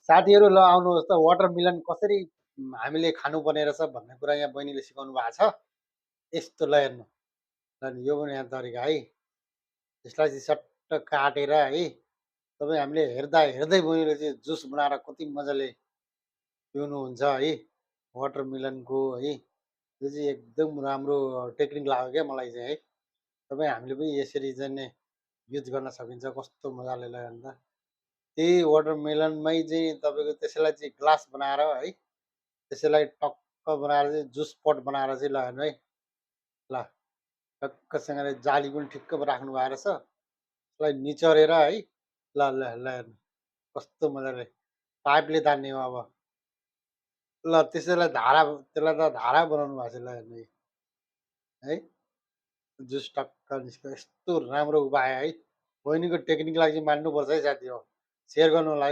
साथीहरू ल आउनुहोस् त वाटरमेलन कसरी हामीले खानुपर्ने रहेछ भन्ने कुरा यहाँ बहिनीले सिकाउनु भएको छ। यस्तो ल हेर्नु, ल यो पनि यहाँ तरिका है। यसलाई चाहिँ सट्ट काटेर है तपाईँ हामीले हेर्दा हेर्दै बहिनीले चाहिँ जुस बनाएर कति मजाले पिउनुहुन्छ है वाटरमेलनको है। यो चाहिँ एकदम राम्रो टेक्निक लाग्यो क्या मलाई चाहिँ है। तपाईँ हामीले पनि यसरी चाहिँ नै युज गर्न सकिन्छ कस्तो मजाले ल अन्त त्यही वाटरमेलनमै चाहिँ तपाईँको त्यसैलाई चाहिँ ग्लास बनाएर है त्यसैलाई टक्क बनाएर चाहिँ जुस पट बनाएर चाहिँ ल हेर्नु है ल टक्कसँगले जाली पनि ठिक्क राख्नु भएको रहेछ। यसलाई निचोरेर है ल ल ल हेर्नु कस्तो मजाले पाइपले तान्ने हो अब। ल त्यसैलाई धारा त्यसलाई त धारा बनाउनु भएको छ ल हेर्नु है जुस टक्क निस्क्यो। यस्तो राम्रो उपाय है। बहिनीको टेक्निकलाई चाहिँ मान्नुपर्छ है साथी हो। सेयर गर्नु होला है।